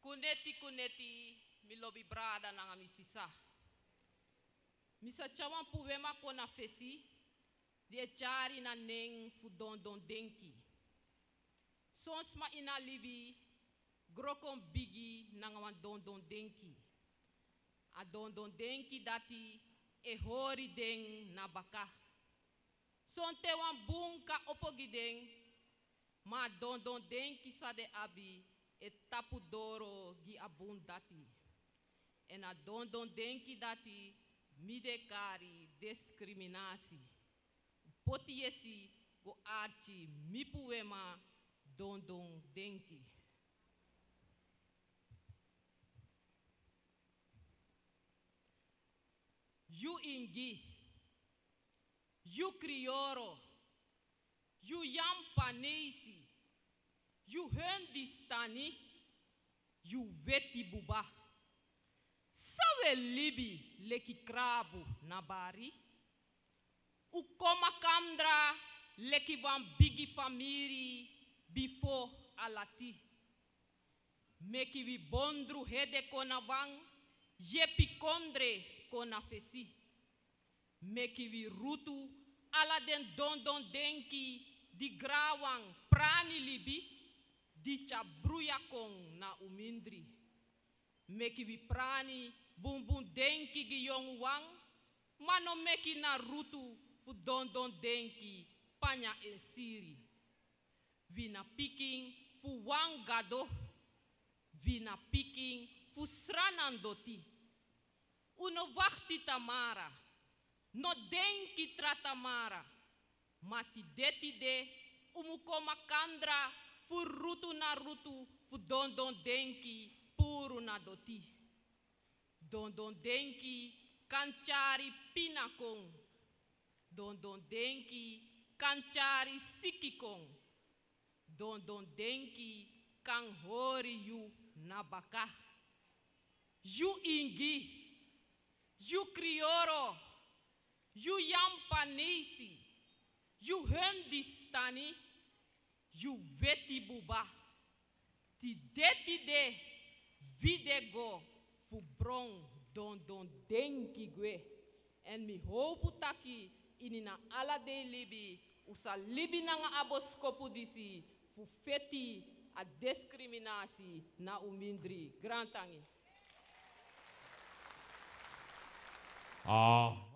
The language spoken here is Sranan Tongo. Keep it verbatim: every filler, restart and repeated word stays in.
Kuneti, kuneti, mi lobi brada nanga mi sisa. Mi sa tyari wan puwema kon na fesi, di e tyari na nen fu dondon denki. Son sma ini a libi gro kon bigi nanga wan dondon denki. A dondon denki dati e hori den na baka. Sonten wan bun kan opo gi den, ma a dondon denki san den abi e tapu doro gi a bun dati. Èn a dondon denki dati mi de kari diskriminasi. Poti yesi go arki mi puwema dondon denki. Yu ingi, yu kriyoro, yu yampanesi, yu hindustani, yu weti buba. San wi e libi leki krabu na bari? Un kon makandra leki wan bigi famiri bifo alati. Meki wi bondru hede kon na wan, yepi kondre kon na fesi. Meki wi rutu ala den dondon denki di grawan prani libi, di tyari bruya kon na un mindri. Meki wi prani bunbun denki gi yonguwan, ma no meki na rutu fu dondon denki panya en siri. Wi na pikin fu wan Gado. Wi na pikin fu Sranan doti. Un no wakti tamara, no denki tra tamara. Ma tide tide un mu kon makandra fu rutu na rutu fu dondon denki puru na doti. Dondon denki kan tyari pina kon. Dondon denki kan tyari siki kon. Dondon denki kan hori yu na baka. Yu ingi, yu kriyoro, yu yampanesi, yu hindustani, yu weti buba. Tide tide wi de go fu bron dondon denki gwe. Èn mi howpu taki ini na ala dei libi un sa libi nanga a boskopu disi fu feti a diskriminasi na un mindri. Grantangi. Ah.